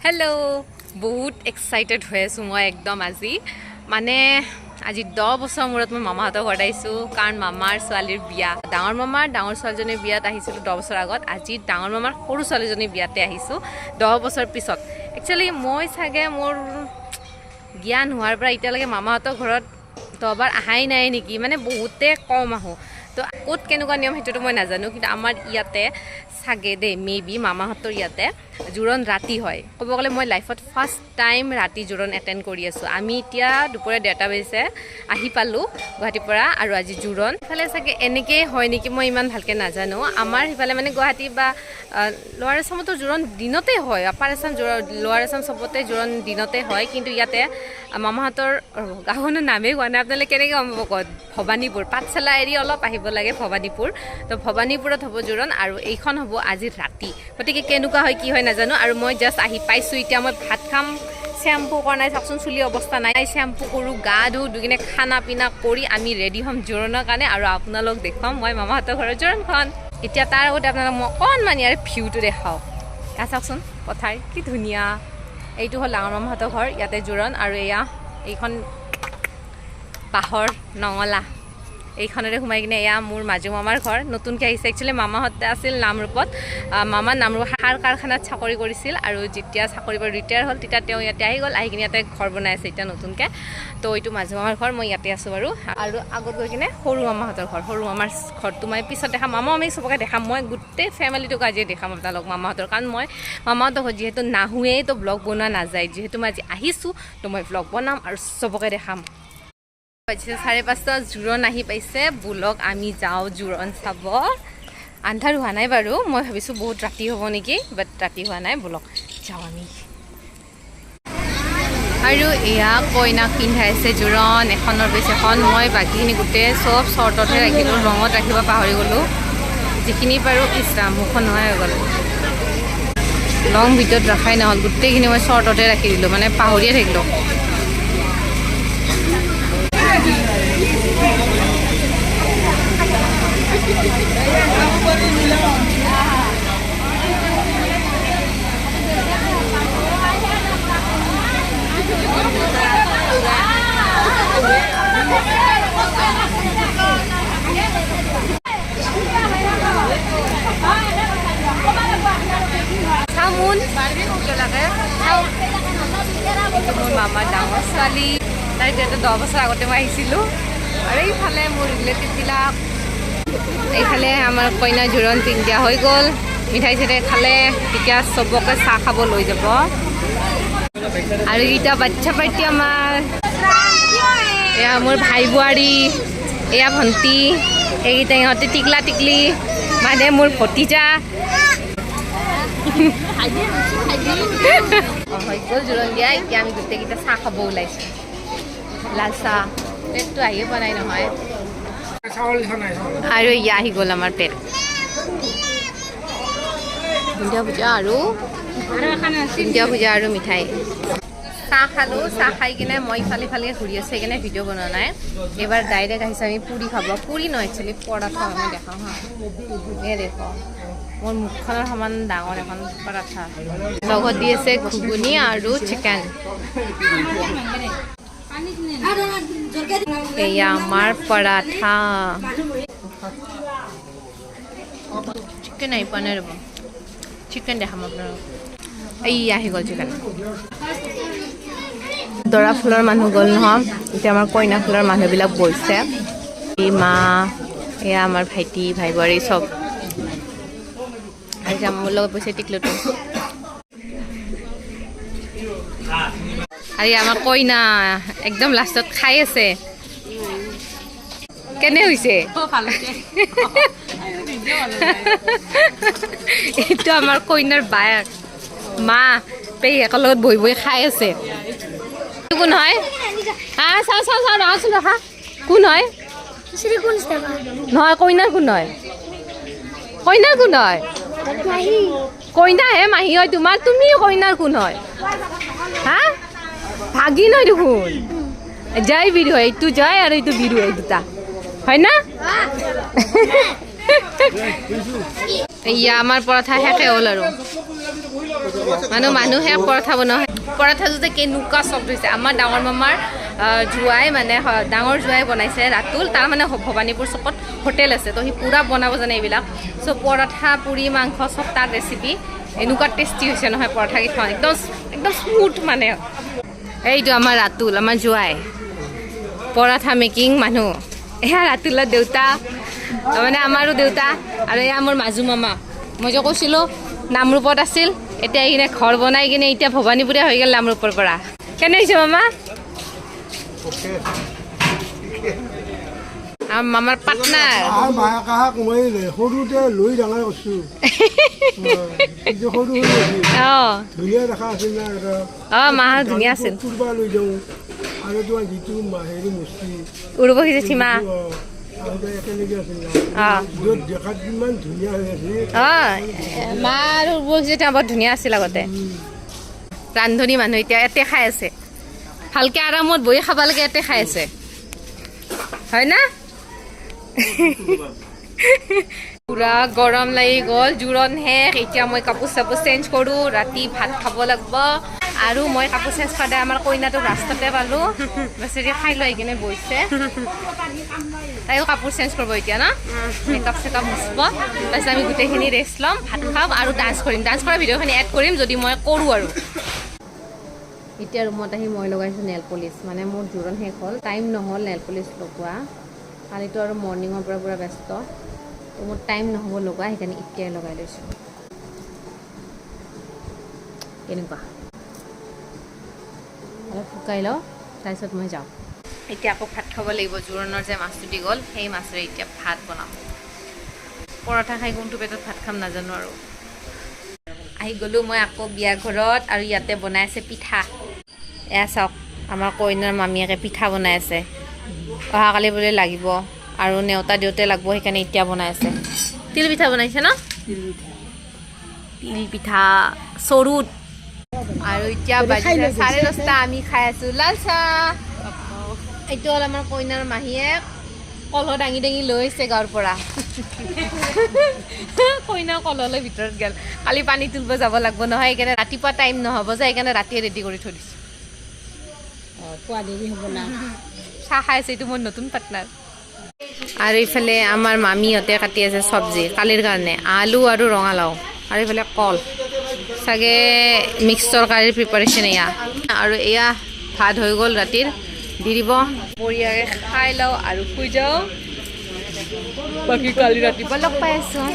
Hello', বহুত excited হৈ আছোঁ মই একদম। আজি মানে আজি 10 বছৰ মূৰত মই মামাহঁতৰ ঘৰত আহিছোঁ, কাৰণ মামাৰ ছোৱালীৰ বিয়া। ডাঙৰ মামাৰ ডাঙৰ ছোৱালীজনীৰ বিয়াত আহিছিলোঁ 10 বছৰ আগত। আজি ডাঙৰ মামাৰ সৰু ছোৱালীজনীৰ বিয়াতে আহিছোঁ 10 বছৰ পিছত। একচুৱেলি মই চাগে মোৰ জ্ঞান হোৱাৰ পৰা এতিয়ালৈকে মামাহঁতৰ ঘৰত 10 বাৰ অহাই নাই নেকি, মানে বহুতে কম আহোঁ। তো ক'ত কেনেকুৱা নিয়ম সেইটোতো মই নাজানো, কিন্তু আমাৰ ইয়াতে চাগে দেই, মে বি মামাহঁতৰ ইয়াতে জোৰোণ ৰাতি হয়। ক'ব গ'লে মই লাইফত ফাৰ্ষ্ট টাইম ৰাতি জোৰোণ এটেণ্ড কৰি আছোঁ। আমি এতিয়া দুপৰীয়া 1:30 বাজিছে, আহি পালোঁ গুৱাহাটীৰ পৰা আৰু আজি জোৰোণ। ইফালে চাগে এনেকেই হয় নেকি, মই ইমান ভালকৈ নাজানো। আমাৰ সিফালে মানে গুৱাহাটী বা লোৱাৰ আছামতো জোৰোণ দিনতে হয়। আপাৰ আছাম, লোৱাৰ আছাম চবতে জোৰোণ দিনতে হয়। কিন্তু ইয়াতে মামাহঁতৰ গাঁওখনৰ নামেই কোৱা নাই, আপোনালোকে কেনেকৈ গম পাব ক'ত? ভৱানীপুৰ, পাঠশালা এৰি অলপ আহিব লাগে ভৱানীপুৰ। তো ভৱানীপুৰত হ'ব জোৰোণ আৰু এইখন হ'ব আজি ৰাতি। গতিকে কেনেকুৱা হয়, কি হয় নাজানো। আৰু মই জাষ্ট আহি পাইছোঁ, এতিয়া মই ভাত খাম। শ্বেম্পু কৰা নাই, চাওকচোন চুলি অৱস্থা নাই। শ্বেম্পু কৰোঁ, গা ধুওঁ, ধুই কিনে খানা পিনা কৰি আমি ৰেডি হ'ম জোৰোণৰ কাৰণে আৰু আপোনালোক দেখুৱাম মই মামাহঁতৰ ঘৰৰ জোৰোণখন। এতিয়া তাৰ আগতে আপোনালোক মই অকণমান ইয়াৰ ভিউটো দেখাওঁ। এয়া চাওকচোন পথাৰ, কি ধুনীয়া! এইটো হ'ল ডাঙৰ মামাহঁতৰ ঘৰ, ইয়াতে জোৰোণ। আৰু এয়া এইখন বাঁহৰ নঙলা, এইখনেৰে সোমাই কিনে এয়া মোৰ মাজু মামাৰ ঘৰ, নতুনকৈ আহিছে। একচুৱেলি মামাহঁতে আছিল নামৰূপত। মামা নামৰূপ সাৰ কাৰখানাত চাকৰি কৰিছিল আৰু যেতিয়া চাকৰিৰ পৰা ৰিটায়াৰ হ'ল, তেতিয়া তেওঁ ইয়াতে আহি গ'ল। আহি কিনে ইয়াতে ঘৰ বনাই আছে এতিয়া নতুনকৈ। তো এইটো মাজু মামাৰ ঘৰ, মই ইয়াতে আছোঁ বাৰু। আৰু আগত গৈ কিনে সৰু মামাহঁতৰ ঘৰ। সৰু মামাৰ ঘৰটো মই পিছত দেখাম। মামা মামী চবকে দেখাম মই, গোটেই ফেমিলিটোক আজি দেখাম আপোনালোক মামাহঁতৰ। কাৰণ মই মামাহঁতৰ ঘৰত যিহেতু নাহোৱেই, তো ব্লগ বনোৱা নাযায়। যিহেতু মই আজি আহিছোঁ, তো মই ব্লগ বনাম আৰু চবকে দেখাম। বাজিছে 5:30, জোৰোণ আহি পাইছে। বোলক আমি যাওঁ জোৰোণ চাব। আন্ধাৰ হোৱা নাই বাৰু, মই ভাবিছোঁ বহুত ৰাতি হ'ব নেকি, বাট ৰাতি হোৱা নাই। ব'লক যাওঁ আমি। আৰু এয়া কইনাক পিন্ধাইছে জোৰোণ, এখনৰ পিছ এখন। মই বাকীখিনি গোটেই চব চৰ্টতহে ৰাখিলোঁ, লঙত ৰাখিব পাহৰি গ'লোঁ। যিখিনি পাৰোঁ। ইছৰাম, মুখখন নহয় হৈ গ'ল। লং ভিডিঅ'ত ৰখাই নহ'ল, গোটেইখিনি মই চৰ্টতে ৰাখি দিলোঁ, মানে পাহৰিয়ে থাকিলোঁ। চামোন চাওঁ। এইটো মোৰ মামাৰ ডাঙৰ ছোৱালী, তাইৰ যিহেতু 10 বছৰ আগতে মই আহিছিলোঁ। আৰু এইফালে মোৰ ৰিলেটিভবিলাক। এইফালে আমাৰ কইনা জোৰোণ পিন্ধা হৈ গ'ল, মিঠাই চিঠাই খালে। তেতিয়া চবকে চাহ খাব লৈ যাব। আৰু এতিয়া বাচ্ছা পাৰ্টি আমাৰ। এয়া মোৰ ভাই বোৱাৰী, এয়া ভণ্টি, এইকেইটা ইহঁতে টিকলা টিকলি, মানে মোৰ ভতিজা। হৈ গ'ল জোৰোণ দিয়া। এতিয়া আমি গোটেইকেইটা চাহ খাব ওলাইছোঁ, লাল চাহ। প্লেটটো আহিয়ে পোৱা নাই নহয়। আৰু এয়া আহি গ'ল আমাৰ প্লেট, বুন্দিয়া ভুজা আৰু বুন্দিয়া ভুজা আৰু মিঠাই। চাহ খালোঁ। চাহ খাই কিনে মই ইফালে ইফালে ঘূৰি আছোঁ, সেইকাৰণে ভিডিঅ' বনোৱা নাই। এইবাৰ ডাইৰেক্ট আহিছোঁ আমি পুৰি খাব। পুৰি নহয়, একচুৱেলি পৰাঠা। মই দেখাওঁ হা, এই দেখো, মোৰ মুখখনৰ সমান ডাঙৰ এখন পৰাঠা। লগত দি আছে ঘুগুনি আৰু চিকেন। এয়া আমাৰ পৰাঠা। চিকেন আহি পোৱা নাই, ৰ'ব, চিকেন দেখাম আপোনালোক। এই আহি গ'ল চিকেন। দৰা ফুলৰ মানুহ গ'ল নহয়, এতিয়া আমাৰ কইনা ফুলৰ মানুহবিলাক বহিছে। এই মা, এয়া আমাৰ ভাইটি, ভাই বোৱাৰী চব। আৰু এতিয়া মোৰ লগত বহিছে টিকলুটো। আৰু এই আমাৰ কইনা একদম লাষ্টত খাই আছে। কেনে হৈছে এইটো? আমাৰ কইনাৰ বায়েক, মা, পেহীয়েকৰ লগত বহি বহি খাই আছে। কোন হয়? হা, চাওঁ চাওঁ চাওঁ, ৰখাচোন, ৰখা। কোন হয়? নহয়, কইনাৰ কোন হয়? কইনাৰ কোন হয়? কইনাহে মাহী হয় তোমাৰ। তুমি কইনাৰ কোন হয়? হা, ভাগিন হয় দেখোন। জয় বিৰু হয় এইটো, জয় আৰু এইটো বিৰু, এই দুটা হয় না? এয়া আমাৰ পৰঠা শেষে হ'ল আৰু। মানুহে পৰঠা বনোৱা হয়। পৰঠাটো যে কেনেকুৱা চফ্ট হৈছে। আমাৰ ডাঙৰ মামাৰ জোঁৱাই, মানে ডাঙৰ জোঁৱাই বনাইছে, ৰাতুল। তাৰ মানে ভৱানীপুৰ চকত হোটেল আছে, তো সি পূৰা বনাব জানে এইবিলাক। চ' পৰঠা, পুৰি, মাংস চব তাৰ ৰেচিপি। এনেকুৱা টেষ্টি হৈছে নহয় পৰঠাকেইখন, একদম একদম স্মুথ। মানে এইটো আমাৰ ৰাতুল, আমাৰ জোঁৱাই, পৰঠা মেকিং মানুহ। এয়া ৰাতুলৰ দেউতা, তাৰমানে আমাৰো দেউতা। আৰু এয়া মোৰ মাজু মামা, মই যে কৈছিলোঁ নামৰূপত আছিল, এতিয়া এইখিনি ঘৰ বনাই কিনে এতিয়া ভৱানীপুৰীয়া হৈ গ'ল নামৰূপৰ পৰা। কেনে হৈছে মামা? আমাৰ মামাৰ পাৰ্টনাৰ। মায়ে কাহা কমাই সৰুতে লৈ ডাঙৰ কৰিছোঁ। সৰু সৰু আছিল। ধুনীয়া দেখা আছিল না এটা। অঁ, মাহ ধুনীয়া আছিল। ফুৰবা লৈ যাওঁ আৰু তোমাৰ যিটো হেৰি মুচি উৰ্বশী জেঠীমা। আগতে একেলগে আছিল না। য'ত দেখাত কিমান ধুনীয়া হৈ আছিল। অঁ, মা আৰু উৰ্বশী জেঠীমা বৰ ধুনীয়া আছিল আগতে। ৰান্ধনী মানুহ এতিয়া ইয়াতে খাই আছে। ভালকে আৰামত বহি খাব লাগে, ইয়াতে খাই আছে, হয় না? পুৰা গৰম লাগি গ'ল, জোৰণ শেষ। এতিয়া মই কাপোৰ চাপোৰ চেঞ্জ কৰোঁ, ৰাতি ভাত খাব লাগিব। আৰু মই কাপোৰ চেঞ্জ কৰোঁতে আমাৰ কইনাটোক ৰাস্তাতে পালোঁ। বেচেৰি খাই লৈ কিনে বহিছে। তাইও কাপোৰ চেঞ্জ কৰিব এতিয়া ন, মেকআপ চেকআপ মুচিব। তাৰপিছত আমি গোটেইখিনি ৰেষ্ট ল'ম, ভাত খাম আৰু ডান্স কৰিম। ডান্স কৰা ভিডিঅ'খিনি এড কৰিম যদি মই কৰোঁ। আৰু এতিয়া ৰুমত আহি মই লগাইছোঁ নেল পলিচ। মানে মোৰ জোৰণ শেষ হ'ল, টাইম নহ'ল নেল পলিচ লগোৱা। কালিতো আৰু মৰ্ণিঙৰ পৰা পূৰা ব্যস্ত, তো মোৰ টাইম নহ'ব লগোৱা, সেইকাৰণে এতিয়াই লগাই লৈছোঁ। কেনেকুৱা, অলপ শুকাই লওঁ, তাৰপিছত মই যাওঁ। এতিয়া আকৌ ভাত খাব লাগিব। জোৰণৰ যে মাছটো দি গ'ল, সেই মাছেৰে এতিয়া ভাত বনাম। পৰঠা খাই কোনটো পেটত ভাত খাম নাজানো। আৰু আহি গ'লোঁ মই আকৌ বিয়া ঘৰত আৰু ইয়াতে বনাই আছে পিঠা। এয়া চাওক, আমাৰ কইনাৰ মামীয়েকে পিঠা বনাই আছে। অহাকালি বোলে লাগিব আৰু নেওতা দিওঁতে লাগিব, সেইকাৰণে এতিয়া বনাই আছে। তিল পিঠা বনাইছে ন? তিল পিঠা চৰুত। আৰু এতিয়া বাজিছে 10:30, আমি খাই আছো লাল চাহ। এইটো হ'ল আমাৰ কইনাৰ মাহীয়েক, কলহ দাঙি দাঙি লৈ আহিছে গাঁৱৰ পৰা। কইনা কলহলৈ ভিতৰত গ'ল। কালি পানী তুলিব যাব লাগিব নহয়, সেইকাৰণে ৰাতিপুৱা টাইম নহ'ব যে, সেইকাৰণে ৰাতিয়ে ৰেডি কৰি থৈ দিছোঁ। পোৱা দেৰি হ'ব না। চাহ খাই আছে। এইটো মোৰ নতুন পাৰ্টনাৰ। আৰু ইফালে আমাৰ মামীহঁতে কাটি আছে চব্জি কালিৰ কাৰণে, আলু আৰু ৰঙালাও আৰু ইফালে কল, চাগে মিক্স তৰকাৰীৰ প্ৰিপাৰেশ্যন এয়া। আৰু এয়া ভাত হৈ গ'ল, ৰাতিৰ দি দিব। বঢ়িয়াকৈ খাই লওঁ আৰু শুই যাওঁ। বাকী কালি ৰাতিপুৱা লগ পাই আছোঁ।